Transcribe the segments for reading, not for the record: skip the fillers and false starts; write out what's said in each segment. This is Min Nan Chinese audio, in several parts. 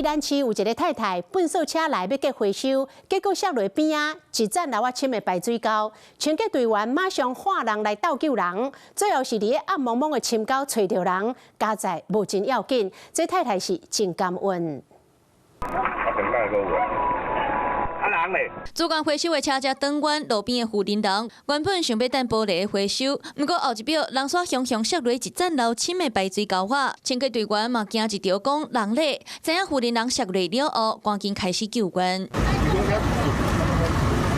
宜蘭市有一个太太，糞掃車來欲過回收，結果摔落邊仔，一層樓仔深的排水溝。清潔隊員馬上喊人來鬥救人，最後是佇咧暗濛濛的深溝揣著人，佳哉無真要緊。這太太是真感恩。啊人咧？主管回收的車才轉彎，路邊的婦人原本想欲等玻璃的回收，毋過後一秒，人煞雄雄摔落一層樓深的排水溝仔，清潔隊員嘛驚一著講人咧，知影婦人摔落了後，趕緊開始救援。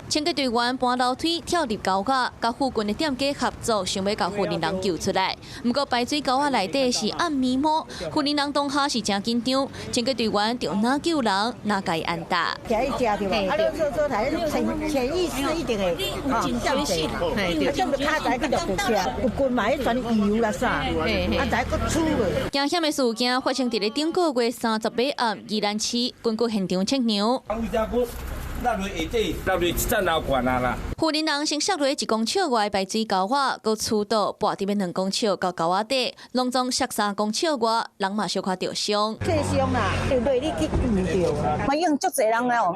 清潔隊員搬樓梯跳入溝仔，佮附近的店家合作，想欲共婦人救出來。毋過排水溝仔內底是暗暝暝，婦人當下是誠緊張，清潔隊員就若救人，若共伊按打。徛伊食對無？啊，你做做台，潛意識一定會哦，覺醒，啊，這麼較早去落車，有棍嘛，彼全油啦啥，啊，知閣出落。驚險的事件發生佇咧頂個月30日暗，宜蘭市，根據現場測量。落落下底，落落一層樓懸啊啦！婦人先摔落1公尺外排水溝仔，閣趨倒跋佇欲2公尺到溝仔底，攏總摔3公尺外，人嘛小可著傷。受傷啦，就落你去救著。反正足濟人了，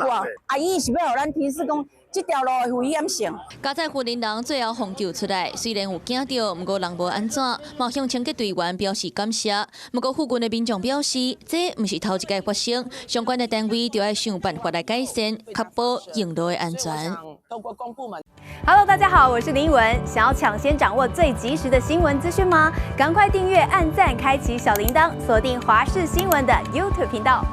哇！啊，伊是欲予咱提示講，這條路的危險性。佳哉婦人最後予救出來，雖然有驚著，毋過人無按怎，嘛向清潔隊員表示感謝。毋過附近的民眾表示，這毋是頭一擺發生，相關的單位著愛想辦法來改善，確保用路的安全。 Hello，大家好，我是林文。想要搶先掌握最及時的新聞資訊嗎？趕快訂閱、按讚、開啟小鈴鐺，鎖定華視新聞的 YouTube 頻道。